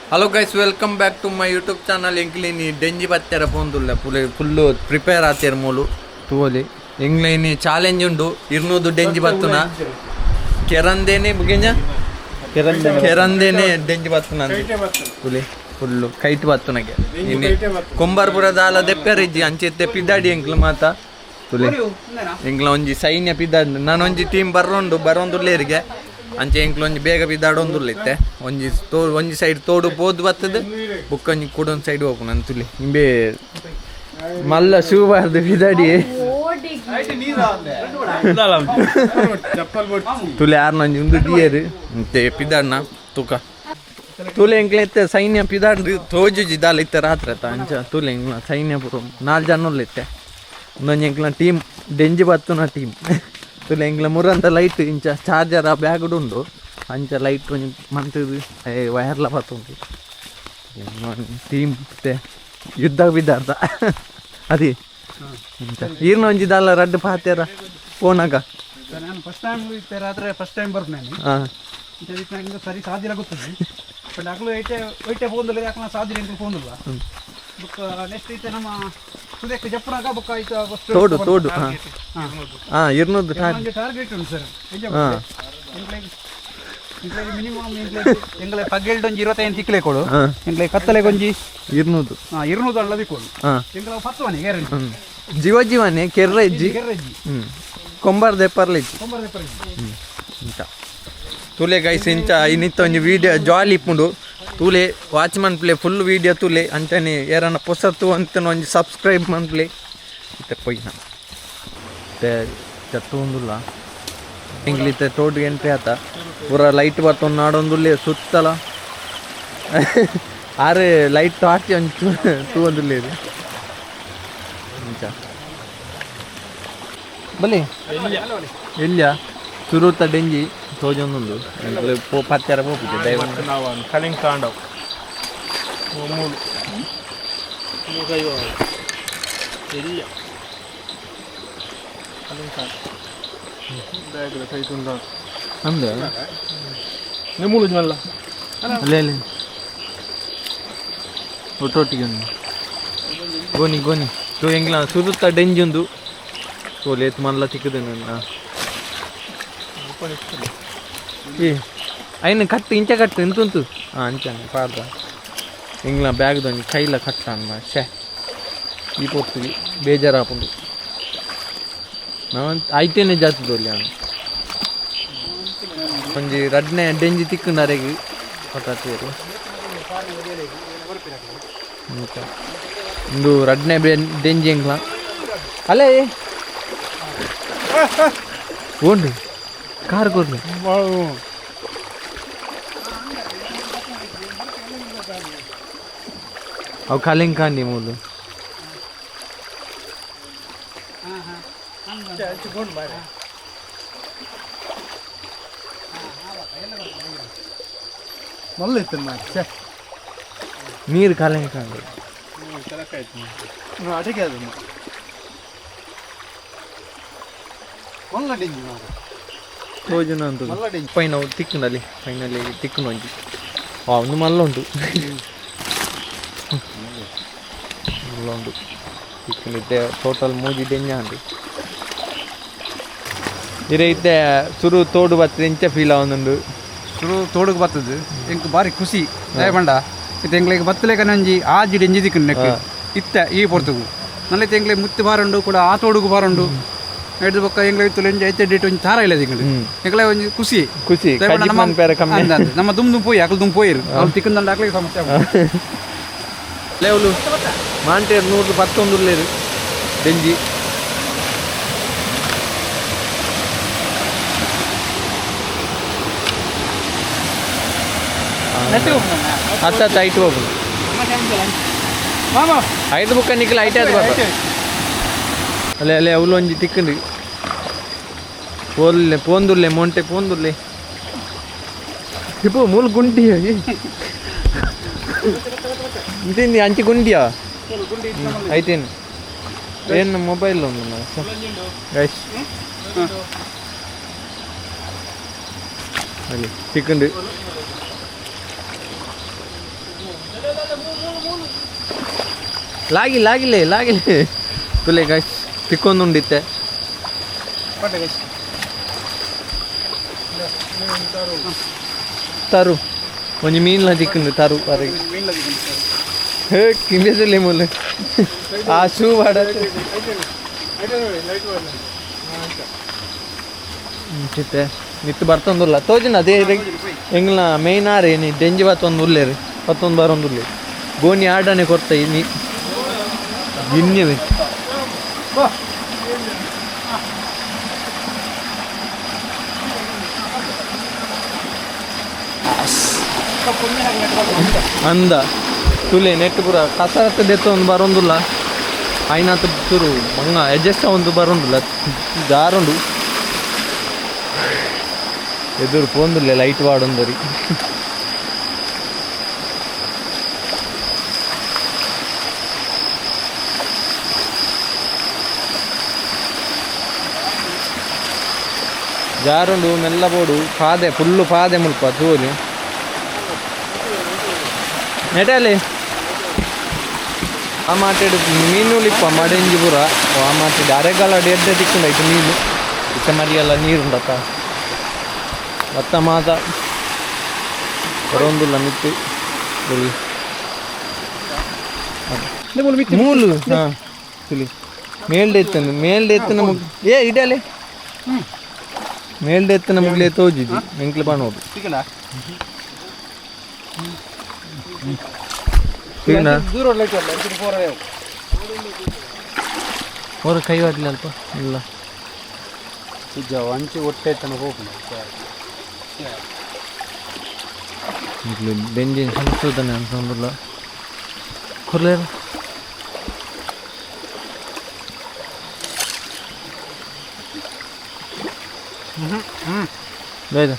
Hello guys, welcome back to my YouTube channel. ಎಂಕ್ಲಿನಿ ಡೆಂಜಿ ಬತ್ತೆರ ಪೋಂದುಲ್ಲ, ಪುಲೆ ಫುಲ್ಲು ಪ್ರಿಪೇರ್ ಆತೇರ್ ಮೂಲು ತೂವೊಲಿ. ಎಂಕ್ಲಿನಿ ಚಾಲೆಂಜ್ ಉಂಡು, ಇರ್ನೂದು ಡೆಂಜಿ ಬತ್ತುನ. ಕೆರಂದೇನೆ ಬುಗೆಂಜ ಕೆರಂದೇನೆ ಡೆಂಜಿ ಬತ್ತುನ ಪುಲೆ ಫುಲ್ಲು ಕೈಟ್ ಬತ್ತುನಗೆ. ಇನಿ ಕೊಂಬರ್ಪುರ ದಾಲ ದೆಪ್ಪೆರಿಜ್ಜಿ ಅಂಚೆತ್ತೆ ಪಿದಾಡಿ ಎಂಕ್ಲು ಮಾತ ತುಲೆ. ಎಂಕ್ಲ ಒಂಜಿ ಸೈನ್ಯ ಪಿದಾಡ್, ನಾನೊಂಜಿ ಟೀಮ್ ಬರೋಂಡು ಬರೋಂದುಲ್ಲೇರಿಗೆ. ಅಂಚೆ ಎಂಕ್ಲು ಒಂಜಿ ಬೇಗ ಪಿದಾಡೊಂದುರ್ಲಿತ್ತೆ. ಒಂಜಿ ತೋ ಒಂಜಿ ಸೈಡ್ ತೋಡು ಪೋದು ಬತ್ತದ, ಬುಕ್ಕ ಒಂಜಿ ಕುಡೊಂದು ಸೈಡ್ ಹೋಪುನ ಅಂತುಲಿ. ಇಂಬೆ ಮಲ್ಲ ಶೂ ಬಾರ್ದು ಪಿದಾಡಿ ತುಲೆ. ಯಾರನ್ನೊಂಜಿ ಉಂದು ದಿಯರು ಮತ್ತೆ ಪಿದಾಡ್ನ ತೂಕ ತುಲೆ. ಎಂಕ್ಲೆ ಇತ್ತೆ ಸೈನ್ಯ ಪಿದಾಡ್ ತೋಜುಜಿ ದಾಲ ಇತ್ತೆ ರಾತ್ರಿ ಆತ. ಅಂಚ ತುಲೆ, ಎಂಕ್ಲ ಸೈನ್ಯ ಪೂರ ನಾಲ್ ಜನ ಇತ್ತೆ. ಒಂದೊಂಜಿ ಎಂಕ್ಲ ಟೀಮ್, ಡೆಂಜಿ ಬತ್ತುನ ಟೀಮ್ ತುಲೆ. ಎಂಕ್ಲ ಮುರಂತ ಲೈಟ್ ಇಂಚ ಚಾರ್ಜರ್ ಆ ಬ್ಯಾಗ್ ಉಂಡು. ಅಂಚ ಲೈಟ್ ಒಂಜಿ ಮಂತದು ವೈರ್ಲ ಬತ್ತುಂಡು. ಟೀಮ್ ಇತ್ತೆ ಯುದ್ಧ ಬಿದ್ದಾರ್ದ ಅದೇ ಇಂಚ. ಈರ್ನ ಒಂಜಿ ದಾಲ ರಡ್ಡ್ ಪಾತೆರ ಪೋನಾಗ. ನಾನು ಫಸ್ಟ್ ಟೈಮ್ ಇತ್ತೆ ರಾತ್ರಿ ಫಸ್ಟ್ ಟೈಮ್ ಬರ್ಪು ನಾನು. ಇಂಚ ನಂಗೆ ಸರಿ ಸಾಧ್ಯಲ ಗೊತ್ತದೆ. ಬಟ್ ಅಕ್ಲು ಐಟೆ ಐಟೆ ಫೋನ್ದಲ್ಲ, ಯಾಕೆ ಸಾಧ್ಯ ಎಂಕ್ಲು ಫೋನ್ದಲ್ಲ. ಬೊಕ್ಕ ನೆಕ್ಸ್ಟ್ ಐತೆ ನಮ್ಮ ಸುದೇಕ್ ಜಪ್ಪುನಾಗ ಬೊಕ್ಕ ಐತ. ತೋಡು ತೋಡು, ಹಾಂ ಹಾಂ, ಇರ್ನೂದು. ಒಂಜಿ ಟಾರ್ಗೆಟ್ ಉಂಟು ಸರ್. ಎಂಕ್ಲೆಗ್ ಮಿನಿಮಮ್ ಎಂಕ್ಲೆ ಪಗ್ಗೆಲ್ಡ್ ಒಂಜಿ 25 ತಿಕ್ಲೆ ಕೊಡು. ಎಂಕ್ಲೆ ಕತ್ತಲೆಗೆ ಒಂಜಿ ಇರ್ನೂದು. 200 ಅಲ್ಲ ದಿಕ್ಕೊಡು. ಎಂಕ್ಲ 10 ಮನೆ ಗ್ಯಾರಂಟಿ. ಜೀವ ಜೀವನೇ ಕೆರ್ರ ಇಜ್ಜಿ. ಕೆರ್ರಜ್ಜಿ. ಕೊಂಬರ್ ದೆಪ್ಪರ್ಲ ಇಜ್ಜಿ. ಕೊಂಬರ್ ದೆಪ್ಪರ್ಜ್ಜಿ. ಇಂಚ ತೂಲೆ ಗೈಸ್, ಇಂಚ ಇನ್ನಿತ್ತ ಒಂಜಿ ವೀಡಿಯೋ ಜಾಲಿ ಇಪ್ಪುಂಡು. ತೂಲೆ, ವಾಚ್ ಮನ್ಪ್ಲೆ, ಫುಲ್ ವೀಡಿಯೋ ತೂಲೆ. ಅಂಚನೆ ಏರನ ಪೊಸತ್ತು ಅಂತ ಒಂಜಿ ಸಬ್ಸ್ಕ್ರೈಬ್ ಮನ್ಪ್ಲೆ. ಇತ್ತೆ ಪೊಯ್ನ ಇತ್ತೆ ಚತ್ತು ಉಂದುಲ್ಲ. ಎಂಕ್ಲಿತ್ತೆ ತೋಟು ಎಂಟ್ರಿ ಆತ. ಪೂರ ಲೈಟ್ ಬತ್ತೊಂದು ನಾಡೊಂದುಲ್ಲೆ ಸುತ್ತಲ. ಆರು ಲೈಟ್ ಟಾರ್ಚ್ ಒಂಚು ತೂವೊಂದುಲ್ಲೇರು. ಇಂಚ ಬಲೆ ಎಲ್ಲಿಯ ಸುರುತ ಡೆಂಜಿ ತೋಜೊಂದುಂಡು. ಎಂಕ್ಲು ಪೋ ಪತ್ತೆರ ಪೋಪುಜೆ ದೈವ. ಕಲಿಂಗ್ ತಾಂಡವ್ ಮೂಲು ಎಲ್ಲಿಯ ಕಲಿಂಗ್ ತಾಂಡ ಬ್ಯಾಗ್ ಕೈ ತುಂಡ. ಅಂದ. ಮೂಲು ಮಲ್ಲ. ಅಲ್ಲೇ ಅಲ್ಲೇ ಒಟ್ಟೊಟ್ಟಿಗೆ ಉಂಡು. ಗೋನಿ ಗೋನಿ ತೂ. ಎಂಗ್ಲ ಸುರುತ ಡೆಂಜಿ ಉಂದು ತೋಲೆ. ಏತ್ ಮಲ್ಲ ತಿಕ್ಕುದು. ಏ ಐನ ಕಟ್ಟು, ಇಂಚ ಕಟ್ಟು ಎಂತುಂತು. ಹಾಂ, ಅಂಚನೆ ಪಾಡ್ದ. ಎಂಗ್ಲ ಬ್ಯಾಗ್ದ ಒಂಜಿ ಕೈಲ ಕಟ್ಟ ಅನ್ನ. ಶೇ, ಈ ಪೊರ್ತುಗೆ ಬೇಜಾರಾಪುಂಡು. ನಾವು ಐತೇನೆ ಜಾತಿ ದೊಲ್ಲಿ. ಅವನು ಒಂಜಿ ರಡ್ನೆ ಡೆಂಜಿ ತಿಕ್ಕುಂಡು ಅರೆಗ್ ಪಟಾತಿಯರು. ಇಂದು ರಡ್ನೆ ಡೆಂಜಿ ಎಂಗ್ಲ. ಅಲ್ಲೇ ಓಂಡು ಕಾರ್ ಕೊರ್ಲೆ. ಅವು ಕಲಿಂಕಾಂಡಿ ಮೂಲು. ಮಲ್ಲ ಇತ್ತು ಮಾರ್ರೆ. ನೀರು ಕಲಿಂಕಾಂಡಿ. ಅಡಿಗೆ ಅದು ಮಲ್ಲ ಡೆಂಜಿ ಮಾರ್ರೆ. ತೋಜುನ ಅಂತ. ಮಲ್ಲ ಡೆಂಜಿ. ಪೈನ ತಿಕ್ಕುಂಡಲ್ಲಿ ಫೈನಲಿ ತಿಕ್ಕುಂಡು ಒಂಜಿ. ಆ ಒಂದು ಮಲ್ಲ ಉಂಟು, ಮಲ್ಲ ಉಂಡು ತಿಕ್ಕುಂಡಿದ್ದೆ. ಟೋಟಲ್ ಮೂಜಿ ಡೆಂಜ ಉಂಡು. ಇರೆ ಇತ್ತೆ ಸುರು ತೋಡು ಬತ್ತದ, ಇಂಚ ಫೀಲ್ ಆವೊಂದುಂಡು? ಸುರು ತೋಡುಗ್ ಬತ್ತದು ಎಂಕ್ ಬಾರಿ ಖುಷಿ. ದಯಪಂಡ ಇತ್ತೆ ಎಂಕ್ಲೆಗ್ ಬತ್ತಲೇಕನ ಒಂಜಿ ಆಜಿ ಡೆಂಜಿ ದಿಕ್ಕುಂಡು ನೆಕ್ ಇತ್ತೆ ಈ ಪೊರ್ತುಗು. ನಲ್ಲೈತೆ ಎಂಕ್ಲೆ ಮುತ್ತು ಬಾರುಂಡು ಕೂಡ, ಆ ತೋಡುಗು ಬಾರುಂಡು. ಎಡ್ದು ಬೊಕ್ಕ ಎಂಕ್ಲೆ ಇತ್ತು ಒಂಜಿ ಐತೆ ಡೇಟ್ ಒಂಜಿ ತಾರ ಇಲ್ಲ ದಿಕ್ಕುಂಡು. ಎಂಕ್ಲೆ ಒಂಜಿ ಖುಷಿ. ಖುಷಿ. ದಯಪಂಡ ಕಜಿಪ್ ನಮ್ಮ ಮನ್ಪೆರೆ ಕಮ್ಮಿ. ಅಂದ್ ಅಂದ್. ನಮ್ಮ ದುಮ್ ದುಮ್ ಪೋಯಿ, ಅಕಲ್ ದುಮ್ ಪೋಯಿರು ಅವ್ರು ತಿಕ್ಕಂದಂಡ ಅಕ್ಲೆಗೆ ಸಮಸ್ಯೆ ಆಪುಂಡು. ಲೆವಲು ಮಾಂಟೇರ್ ನೂರು ಪತ್ತೊಂದುಲ್ಲೇರು ಡೆಂಜಿ. ಅತ್ತ ಐಟ್ ಹೋಗುದು. ಮಾಮ. ಐದು ಬುಕ್ಕ ನಿಖಿಲ್ ಐಟ್ ಅದು ಬರ್ಪ. ಅಲ್ಲೇ ಅಲ್ಲೇ ಅವ್ಲು ಒಂಜಿ ತಿಕ್ಕಂಡು. ಪೋಲ್ಲೆ ಪೋಂದುಲ್ಲೆ ಮೊಂಟೆ ಪೋಂದುಲ್ಲೆ. ಇಪ್ಪು ಮೂಲು ಗುಂಡಿ ಇಂತಿಂದಿ ಅಂಚೆ ಗುಂಡಿಯಾ ಐತೇನು ಏನು ಮೊಬೈಲ್ ಒಂದು ಗೈಸ್. ಅಲ್ಲಿ ತಿಕ್ಕಂಡು. ಲಾಗಿ ಲಾಗಿಲೆ ಲಾಗಿಲೆ ತುಲೆ ಗೈಸ್ ತಿಕ್ಕೊಂದುಂಡಿತ್ತೆ ತರು ಒಂಜಿ ಮೀನ್ಲ ತಿಕ್ಕೊಂಡು ತರು ಅರೆಗೆ ಹೇ ಕಿಂಬೆಸಲೆ ಮೂಲ ಆ ಶೂ ಬಾಡ ಚಿತ್ತೆ ನಿತ್ತು ಬರ್ತೊಂದುಲ್ಲ ತೋಜಿನ ಅದೇ ಎಂಗ್ಲ ಮೇಯ್ನ್ ಆರೆ ನೀ ಡೆಂಜಿ ಬತ್ತೊಂದು ಉಲ್ಲೇರಿ ಪತ್ತೊಂದು ಬಾರೊಂದು ಉಲ್ಲೇರಿ ಗೋಣಿ ಆಡನೆ ಕೊರ್ತ ನೀ ಗಿನ್ಯವೇ ಅಂದ ತುಲೆ ನೆಟ್ ಪೂರ ಕಸರತ್ತು ದೆತ್ತೊಂದು ಬರೊಂದುಲ್ಲ ಐನಾತ ಚೂರು ಬಂಗ ಅಡ್ಜಸ್ಟ್ ಒಂದು ಬರೊಂದುಲ್ಲ ಜಾರುಂಡು ಎದುರು ಪೋಂದುಲ್ಲ ಲೈಟ್ ವಾಡೊಂದರಿ ಜಾರುಂಡು ಮೆಲ್ಲ ಬೋಡು ಪಾದೆ ಫುಲ್ಲು ಪಾದೆ ಮುಲ್ಪ ತೂಲಿ ನೆಟಲಿ ಆ ಮಾಟೆಡ್ ಮೀನು ಲಿಪ್ಪ ಮಡೆಂಜಿ ಪೂರ ಆ ಮಾಟೆಡ್ ಅರೆಗಾಲ ಎಡ್ಡೆ ತಿಕ್ಕೊಂಡಾಯ್ತು ಮೀನು ಇತ್ತ ಮರಿಯೆಲ್ಲ ನೀರುಂಡತ್ತ ಬತ್ತ ಮಾತ ಬರೋಂದುಲ್ಲ ಮಿತ್ತು ಮೂಲು ಹಾಂ ತುಲಿ ಮೇಲ್ಡೆ ಎತ್ತನು ಮೇಲ್ಡೆ ಎತ್ತನ ಮುಗ್ ಏ ಇಡಲೆ ಮೇಲ್ಡೆ ಎತ್ತನ ಮುಗ್ಲೆ ತೋಜಿಜಿ ಎಂಕ್ಲು ಬಾಣೋದು ಹೊರ ಕೈ ವಾಡ್ಲಿ ಅಲ್ಪ ಇಲ್ಲ ಅಂಚೆ ಒಟ್ಟೆ ತನಕ ಹೋಗ್ತೀನಿ ಬೆಂಜಿನ ಸಂಸೋಧನೆ ಅನ್ಸೋದಿಲ್ಲ ಕೊರ್ಲೇರು ಬೇಡ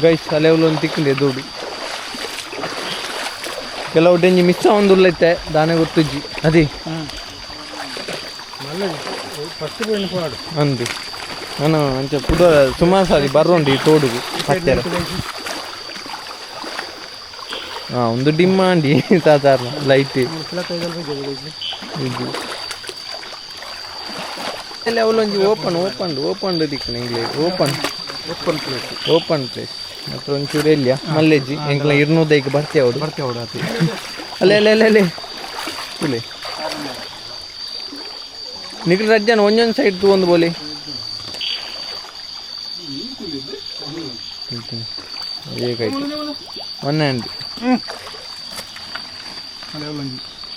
ಗೈಸ್ ಅಲೆ ಒಂದು ತಿಕ್ಕಿಂಡೆ ದುಡ್ಡು ಕೆಲವು ಡೆಂಜಿ ಮಿಸ್ ಒಂದುಲ್ಲೈತೆ ದಾನೆ ಗೊತ್ತುಜ್ಜಿ ಅದೇ ಅಂದು ನಾನು ಅಂಚೆ ಪುಡ ಸುಮಾರು ಸಾರಿ ಬರ್ರೋಂಡು ಈ ತೋಡುಗು ಹತ್ತಿರ ಹಾಂ ಒಂದು ಡಿಮ್ಮಾಂಡಿ ಸಾಧಾರಣ ಲೈಟ್ ಇದು ಅವಲೊಂಜಿ open open open ದಿಕ್ಕುನ ಇಂಗ್ಲೇ open open place open place ಮತ್ತು ಒಂಚೂರು ಎಲ್ಲಿಯ ಮಲ್ಲೇಜಿ ಎಂಕ್ಲ ಇರ್ನೂದೈಕ್ ಬರ್ತೆ ಅವಡು ಬರ್ತೆ ಅವಡು ಆತಿ ಅಲ್ಲೇ ಅಲ್ಲೇ ಅಲ್ಲೇ ಅಲ್ಲೇ ತುಲೆ ನಿಖಿಲ್ ರಜ್ಜನ ಒಂದೊಂದು ಸೈಡ್ ತೂ ಒಂದು ಬೋಲಿ ಏಕಾಯ್ತು ಒನ್ ಹ್ಯಾಂಡ್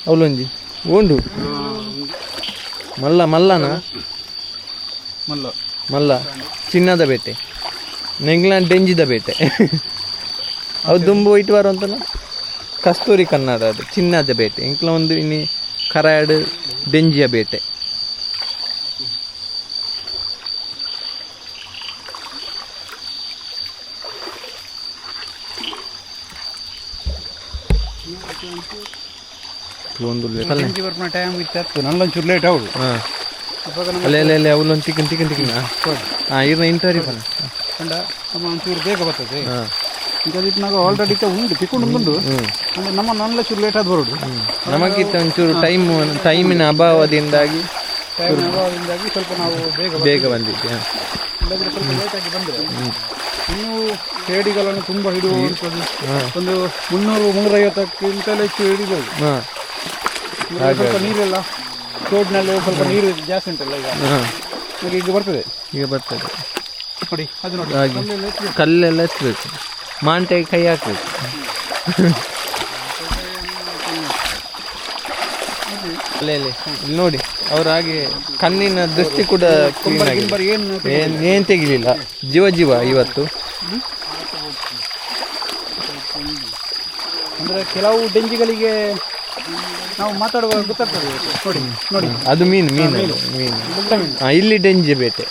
ಅವಲೊಂಜಿ ಓಂಡು ಮಲ್ಲ ಮಲ್ಲನಾ ಮಲ್ಲ ಮಲ್ಲ ಚಿನ್ನದ ಬೇಟೆ ನೆಂಗ್ಲ ಡೆಂಜಿದ ಬೇಟೆ ಅವು ದುಂಬು ಇಟ್ಟು ಬರುವಂತಲ್ಲ ಕಸ್ತೂರಿ ಕನ್ನಡ ಅದು ಚಿನ್ನದ ಬೇಟೆ ಇಂಕ್ಲ ಒಂದು ಇನಿ ಕರಾಡು ಡೆಂಜಿಯ ಬೇಟೆ ಒಂದು ಟೈಮ್ ಇತ್ತು ನಲ್ಲೊಂಚೂರು ಲೇಟ್ ಅವಳು ಹಾಂ ಅಲ್ಲೇ ಅಲ್ಲೇ ಅಲ್ಲೇ ಅವಳೊಂದು ತಿಕ್ಕನ್ ತಿಕ್ಕನ್ ತಿಕ್ಕನ್ ಹಾಂ ಇರ್ನ ಇಂಟರ್ವ್ಯೂ ಬನ್ನ ಕಂಡ ನಮ್ಮ ಒಂಚೂರು ಬೇಗ ಬರ್ತದೆ ಹಾಂ ಇಂಥದಿಟ್ನಾಗ ಆಲ್ರೆಡಿ ಉಂಟು ತಿಕ್ಕೊಂಡು ಉಂಟು ಅಂದರೆ ನಮ್ಮ ನನ್ನ ಚೂರು ಲೇಟ್ ಆದ ಬರೋದು ನಮಗಿಂತ ಒಂಚೂರು ಟೈಮಿನ ಅಭಾವದಿಂದಾಗಿ ಟೈಮ್ ಅಭಾವದಿಂದಾಗಿ ಸ್ವಲ್ಪ ನಾವು ಬೇಗ ಬೇಗ ಬಂದಿದ್ದೆ ಇಲ್ಲದ್ರೆ ಸ್ವಲ್ಪ ಲೇಟಾಗಿ ಬಂದರೆ ಇನ್ನೂ ಸೇಡಿಗಳನ್ನು ತುಂಬ ಹಿಡಿಯುವಂಥದ್ದು ಒಂದು 300 350ಕ್ಕಿಂತಲೂ ಹೆಚ್ಚು ಹಿಡಿಬೋದು. ಹಾಂ ಸ್ವಲ್ಪ ನೀರೆಲ್ಲ ತೋಡಿನಲ್ಲಿ ಸ್ವಲ್ಪ ನೀರು ಜಾಸ್ತಿ ಉಂಟಲ್ಲ ಈಗ ಹಾಂ ಈಗ ಬರ್ತದೆ ಈಗ ಬರ್ತದೆ ನೋಡಿ ಅದು ನೋಡಿ ಹಾಗೆ ಕಲ್ಲೆಲ್ಲ ಎತ್ತಬೇಕು, ಮಾಂಟೆಗೆ ಕೈ ಹಾಕ್ಬೇಕು. ಅಲ್ಲೇ ಅಲ್ಲೇ ಇಲ್ಲಿ ನೋಡಿ ಅವ್ರ ಹಾಗೆ ಕಣ್ಣಿನ ದೃಷ್ಟಿ ಕೂಡ ಕ್ಲೀನ್ ಆಗಿದೆ, ಏನು ಏನು ತೆಗಿಲಿಲ್ಲ, ಜೀವ ಜೀವ ಇವತ್ತು. ಅಂದರೆ ಕೆಲವು ಡೆಂಜಿಗಳಿಗೆ ನಾವು ಮಾತಾಡುವಾಗ ಗೊತ್ತಾಗ್ತದೆ. ನೋಡಿ ನೋಡಿ ಅದು ಮೀನು ಮೀನು ಮೀನು ಹಾಂ ಇಲ್ಲಿ ಡೆಂಜಿ ಬೇಟೆ.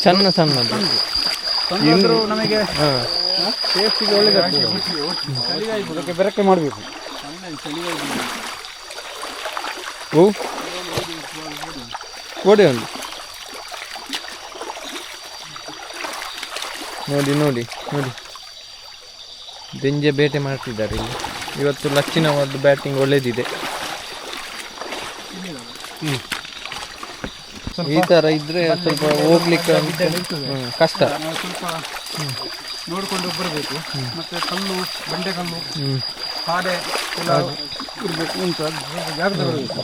ಸಣ್ಣ ಸಣ್ಣದು ನಮಗೆ ಸೇಫ್ಟಿಗೆ ಒಳ್ಳೆಯದಾಗ್ತದೆ, ಅದಕ್ಕೆ ಬೆರಕೆ ಮಾಡಬೇಕು. ಓ ಓಡಿ ಒಂದು ನೋಡಿ ನೋಡಿ ನೋಡಿ, ಡೆಂಜೆ ಬೇಟೆ ಮಾಡ್ತಿದ್ದಾರೆ ಇಲ್ಲಿ. ಇವತ್ತು ಲಚ್ಚಿನ ಒಂದು ಬ್ಯಾಟಿಂಗ್ ಒಳ್ಳೇದಿದೆ. ಈ ಥರ ಇದ್ರೆ ಸ್ವಲ್ಪ ಹೋಗ್ಲಿಕ್ಕೆ ಕಷ್ಟ. ಸ್ವಲ್ಪ ನೋಡಿಕೊಂಡು ಬರಬೇಕು. ಮತ್ತೆ ಕಲ್ಲು, ಬಂಡೆ ಕಲ್ಲು, ಹಾಡೆ ಎಲ್ಲ ಇರಬೇಕು ಅಂತ ಜಾಗ್ರತೆ ಬರಬೇಕು.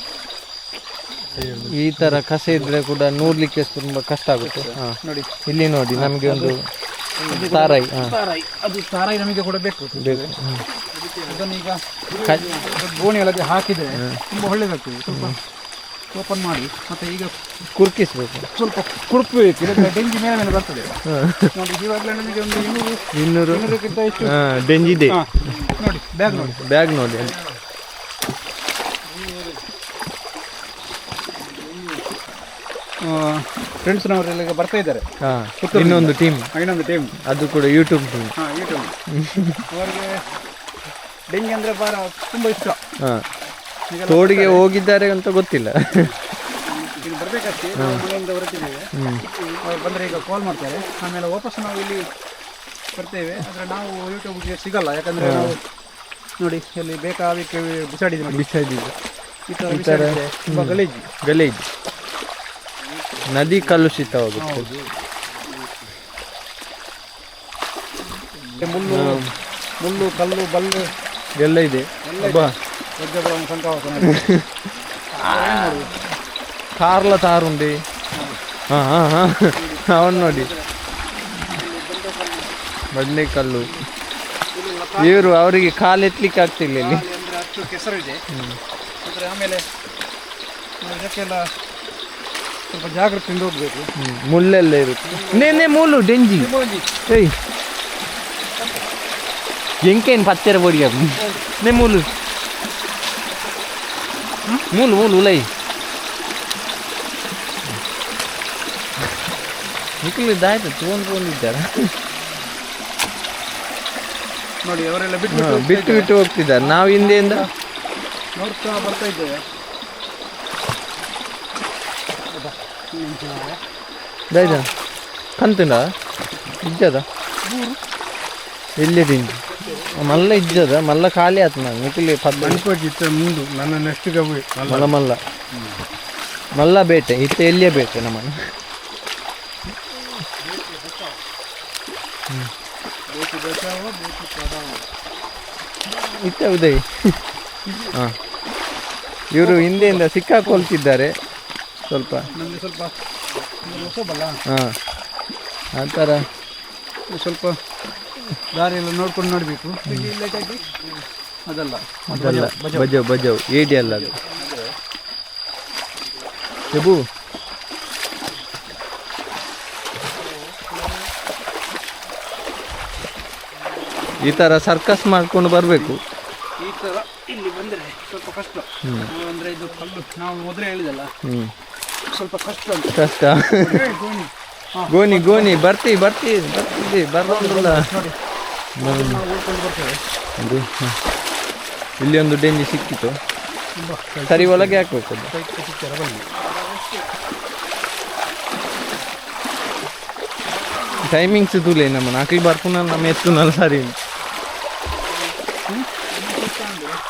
ಈ ಥರ ಕಸ ಇದ್ರೆ ಕೂಡ ನೋಡ್ಲಿಕ್ಕೆ ತುಂಬ ಕಷ್ಟ ಆಗುತ್ತೆ. ನೋಡಿ ಇಲ್ಲಿ ನೋಡಿ, ನಮಗೆ ಒಂದು ತಾರಾಯಿ. ತಾರಾಯಿ, ಅದು ತಾರಾಯಿ ನಮಗೆ ಕೂಡ ಬೇಕು. ಅದನ್ನು ಈಗ ಗೋಣಿ ಒಳಗೆ ಹಾಕಿದರೆ ತುಂಬ ಒಳ್ಳೆಯದಾಗ್ತದೆ. ಸ್ವಲ್ಪ ಓಪನ್ ಮಾಡಿ ಮತ್ತೆ ಈಗ ಕುರ್ಕಿಸ್ಬೇಕು, ಸ್ವಲ್ಪ ಕುರುಪಬೇಕು, ಇಲ್ಲದ್ರೆ ಡೆಂಗಿ ಮೇಲೆ ಮೇಲೆ ಬರ್ತದೆ. ನೋಡಿ ಇವಾಗಲೇ ನಮಗೆ ಒಂದು 200 200ಕ್ಕಿಂತ ಹೆಚ್ಚು ಡೆಂಜಿ ಇದೆ. ನೋಡಿ ಬ್ಯಾಗ್ ನೋಡಿ, ಬ್ಯಾಗ್ ನೋಡಿ ಅಲ್ಲಿ. ಫ್ರೆಂಡ್ಸ್ನವರೆಲ್ಲ ಈಗ ಬರ್ತಾ ಇದ್ದಾರೆ. ಇನ್ನೊಂದು ಟೀಮ್, ಇನ್ನೊಂದು ಟೀಮ್, ಅದು ಕೂಡ ಯೂಟ್ಯೂಬ್ ಟೀಮ್. YouTube. ಅವರಿಗೆ ಡೆಂಗಿ ಅಂದರೆ ಬಾರ ತುಂಬ ಇಷ್ಟ. ತೋಡಿಗೆ ಹೋಗಿದ್ದಾರೆ ಅಂತ ಗೊತ್ತಿಲ್ಲ. ಇಲ್ಲಿ ಬರಬೇಕಷ್ಟೇ, ನಾವು ಮನೆಯಿಂದ ಹೊರಟಿದ್ದೇವೆ. ಅವ್ರು ಬಂದರೆ ಈಗ ಕಾಲ್ ಮಾಡ್ತಾರೆ. ಆಮೇಲೆ ವಾಪಸ್ ನಾವು ಇಲ್ಲಿ ಬರ್ತೇವೆ. ಆದರೆ ನಾವು ಯೂಟ್ಯೂಬ್ಗೆ ಸಿಗಲ್ಲ, ಯಾಕಂದರೆ ನಾವು ನೋಡಿ ಇಲ್ಲಿ ಬೇಕಾದಕ್ಕೆ ಬಿಸಾಡಿದ್ವಿ ನೋಡಿ, ಬಿಸಾಡಿದೆ ಈ ಥರ ಬಿಸಾಡಿದ್ರೆ ತುಂಬ ಗಲೀಜು ಗಲೀಜು, ನದಿ ಕಲುಷಿತವಾಗುತ್ತೆ. ಮುಳ್ಳು ಮುಳ್ಳು ಕಲ್ಲು ಬಲ್ಲು ಎಲ್ಲ ಇದೆ. ಕಾರ್ಲ ತಾರುಂಡೆ. ಹಾಂ ಹಾಂ ಹಾಂ ಅವನು ನೋಡಿ, ಬಂಡೆ ಕಲ್ಲು. ಇವರು ಅವರಿಗೆ ಕಾಲೆತ್ತಲಿಕ್ಕೆ ಆಗ್ತಿಲ್ಲ ಇಲ್ಲಿ. ಅಷ್ಟು ಕೆಸರು ಇದೆ. ಆಮೇಲೆ ಇದಕ್ಕೆಲ್ಲ ಸ್ವಲ್ಪ ಜಾಗ್ರತೆಯಿಂದ ಹೋಗ್ಬೇಕು. ಮುಳ್ಳೆಲ್ಲ ಇರುತ್ತೆ. ನೇ ಮುಳ್ಳು ಡೆಂಜಿ. ಏಯ್ ಎಂಕೇನು ಪತ್ತೆರ ಬೋಡಿ ನೇ ಮುಳ್ಳು ಮೂಲು ಮೂಲು ಉಲೈ ನಿಖಿಲ್ ಇದ್ದಾಯ್ತು ತಗೊಂಡು ನೋಡಿ ಅವರೆಲ್ಲ ಬಿಟ್ಟು ಬಿಟ್ಟು ಬಿಟ್ಟು ಹೋಗ್ತಿದ್ದಾರೆ. ನಾವು ಹಿಂದೆಯಿಂದ ನೋಡ್ತಾ ಬರ್ತಾ ಇದ್ದೇವೆ. ಕಂತುಂಡ ಇಜ್ಜದ ಎಲ್ಲಿದಿಂಜಿ ಮಲ್ಲ ಇಜ್ಜದ ಮಲ್ಲ ಖಾಲಿ ಆತು ನಾನು ನಿಖಿಲ್ ಮುಂದು ನನ್ನ ನೆಕ್ಸ್ಟ್ ಮಲ್ಲ ಮಲ್ಲ ಮಲ್ಲ ಬೇಟೆ ಇತ್ತ ಎಲ್ಲಿಯೇ ಬೇಟೆ ನಮ್ಮನ್ನು. ಇತ್ತ ಉದಯ್. ಹಾಂ, ಇವರು ಹಿಂದೆಯಿಂದ ಸಿಕ್ಕಾಕೊಳ್ತಿದ್ದಾರೆ ಸ್ವಲ್ಪ. ಸ್ವಲ್ಪ ಹಾಂ, ಆ ಥರ ಸ್ವಲ್ಪ ದಾರಿಯೆಲ್ಲ ನೋಡ್ಕೊಂಡು ನೋಡಬೇಕು. ಅದಲ್ಲ ಅದಲ್ಲ, ಬಜಾವ್ ಬಜಾವ್ ಏಡಿ ಅಲ್ಲ ಅದು. ಜಬು ಈ ಥರ ಸರ್ಕಸ್ ಮಾಡ್ಕೊಂಡು ಬರಬೇಕು. ಈ ಥರ ಇಲ್ಲಿ ಬಂದರೆ ಸ್ವಲ್ಪ ಕಷ್ಟ. ಅಂದರೆ ಇದು ಕಲ್ಲು ನಾವು ಮೊದಲೇ ಹೇಳಿದಲ್ಲ, ಸ್ವಲ್ಪ ಕಷ್ಟ ಅಂತ. ಕಷ್ಟ. ಗೋಣಿ ಗೋಣಿ ಬರ್ತಿ ಬರ್ತಿ ಬರ್ತಿದ್ದಿ ಬರೋಲ್ಲ. ಅದು ಇಲ್ಲಿ ಒಂದು ಡೆಂಜಿ ಸಿಕ್ಕಿತು, ಸರಿ ಒಳಗೆ ಹಾಕ್ಬೇಕು ಅದು. ಟೈಮಿಂಗ್ಸ್ ತೂಲೆ ನಮ್ಮ ನಾಲ್ಕು ಬರ್ಪುನ ನಮ್ಮ ಎತ್ತುನಲ್ಲ ಸರಿ.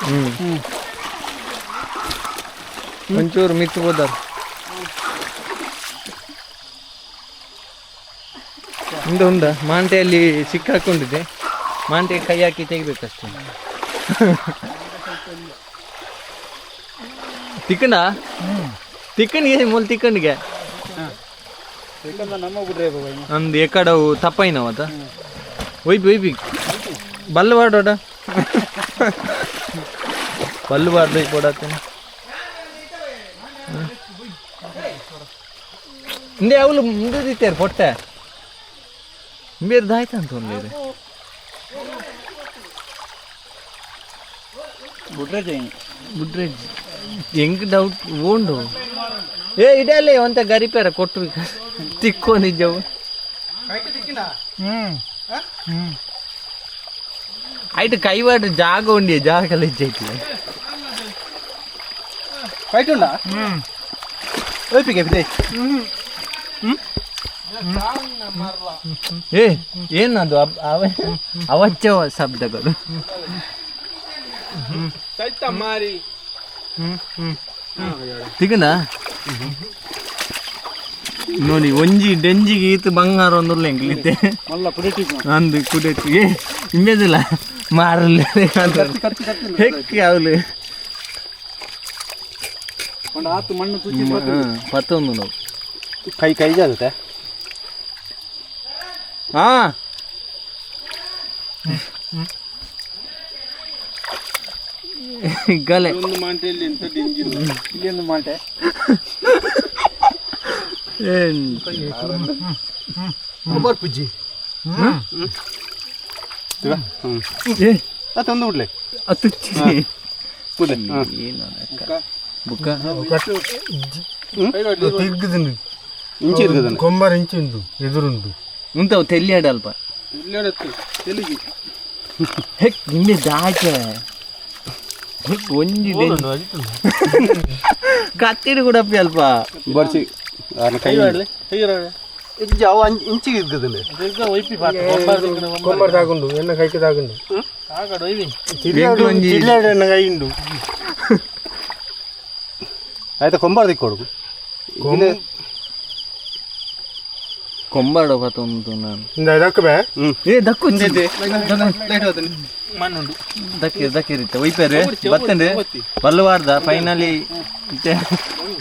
ಹ್ಞೂ ಒಂಚೂರು ಮಿತ್ತು ಹೋದಾರ. ಉಂಡ ಉಂಡ ಮಾಂಟೆಯಲ್ಲಿ ಸಿಕ್ಕಾಕೊಂಡಿದೆ, ಮಾಂಟೆ ಕೈ ಹಾಕಿ ತೆಗಿಬೇಕಷ್ಟೇ. ತಿಕ್ಕಂಡ ತಿಕ್ಕಣಿಗೆ ಮೂಲ ತಿಕ್ಕಣಿಗೆ ಅಂದು ಎಕ್ಕಡವು ತಪ್ಪೈನವತ ಒಯ್ಬಿ ಒಯ್ಬಿ ಬಲ್ಲು ಬಾಡೋಡ ಬಲ್ಲು ಬಾರ್ದು ಕೊಡತ್ತೇನೆ ಇಂದೇ ಅವಳು ಮುಂದಿದ್ದಾರೆ ಪೊಟ್ಟೆ ಬೇರ್ದಾಯ್ತಂತ ಒಂದು ಬುಡ್ರೇಜ್ ಹೆಂಗ್ ಡೌಟ್ ಓಂಡು ಏ ಇಡಲ್ಲ ಒಂತ ಗರಿಪೇರ ಕೊಟ್ಟು ತಿಕ್ಕೋ ನಿಜವು ಆಯ್ತು ಕೈವಾಡ ಜಾಗ ಉಂಡಿ ಜಾಗ ಇಜ್ಜೈತಿ ಫೈಟ್ ಉಂಡಾ? ಒಯ್ಪಿಗೆ ಬಿದೆ. ಏ ಏನದು ಅವಚ್ಚ ಶಬ್ದಗಳು ತಿಗನ ನೋಡಿ ಒಂಜಿ ಡೆಂಜಿಗೆ ಈತ ಬಂಗಾರ ಒಂದುಲ್ಲ ಎಂಕ್ಲಿತ್ತೆ ಅಂದು ಕುಡೆಟ್ಟಿ ಏ ಇಂಬೇದಿಲ್ಲ ಮಾರಲ್ಲ ಹೆಕ್ಕಿ ಅವಳು ಪತ್ತೊಂದು ನಾವು ಕೈ ಕೈ ಜಾಗುತ್ತೆ. ಹಾ ಗಲೆ ಇಲ್ಲೊಂದು ಮಾಂಟೆ. ಪುಜ್ಜಿ ತಂದು ಬಿಡ್ಲೆ ಅತ್ತುಚ್ಚಿ ಬುಕ್ಕ ತಿರ್ಗುದುಂಡು ಇಂಚಿ ಇರ್ತದೆ ಕೊಂಬಾರ ಇಂಚಿ ಉಂಟು ಎದುರುಂಟು ಉಂಟವು ತೆಲ್ಲಿ ಅಲ್ಪ ಹೆಕ್ ನಿಂಬೆ ದಾಚೆ ಹೆಕ್ ಒಂಜಿ ಕತ್ತಿಡು ಕೂಡ ಅಲ್ಪ ಬರ್ಸಿ ಕೈ ಅವು ಇಂಚಿಗೆ ಇರ್ತದೆ. ಕೊಂಬಾರ ತಾಗುಂಡು ಎನ್ನ ಕೈಗೆ ತಾಗುಂಡು ಚಿಲ್ಲಾಡು ಎನ್ನ ಕೈ ಉಂಡು. ಆಯ್ತಾ ಕೊಂಬಾರ ದಿಕ್ಕೊಡು ಕೊಂಬಾಡ ಪತ್ತೊಂದು ನಾನು ದಕ್ಕಬೇ ಏ ದಕ್ಕು ದಕ್ಕೆ ದಕ್ಕಿರುತ್ತೆ ಒಯ್ಪೇರು ಬತ್ತಂಡು ಬಲ್ಲವಾರ್ದ ಫೈನಲಿ